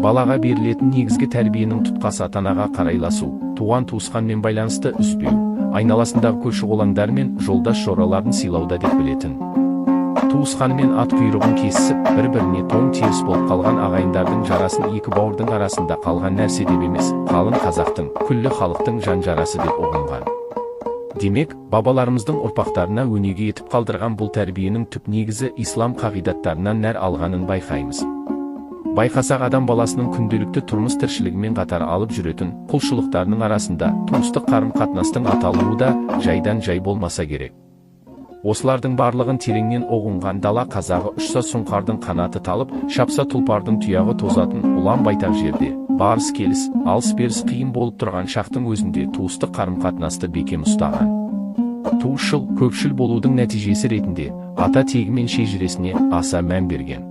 Балаға берілетін негізгі тәрбиенің тұтқасы ата-анаға қарайласу, туған-туысқанмен байланысты үзбеу, айналасындағы көрші-қолаңдар мен жолдас-жораларын сыйлауда деп білетін. Туысқанымен ат құйрығын кесісіп, бір-біріне тоң теріс болып қалған ағайындардың жарасын екі бауырдың арасында қалған нәрсе деп емес, қалың қазақтың, күллі халықтың жан жарасы деп ұғынған. Демек, бабаларымыздың ұрпақтарына өнеге етіп қалдырған бұл тәрбиенің түп негізі ислам қағидаттарынан нәр алғанын байқаймыз. Байқасақ, адам баласының күнделікті тұрмыс тіршілігімен қатар алып жүретін құлшылықтарының арасында туыстық қарым-қатынастың аталуы да жайдан жай болмаса керек. Осылардың барлығын тереңнен ұғынған дала қазағы ұшса сұңқардың қанаты талып, шапса тұлпардың тұяғы тозатын ұлан байтақ жерде, барыс келіс, алыс беріс қиын болып тұрған шақтың өзінде туыстық қарым-қатынасты бекем ұстаған. Туысшыл, көпшіл болудың нәтижесі ретінде ата тегі мен шежіресіне аса мән берген.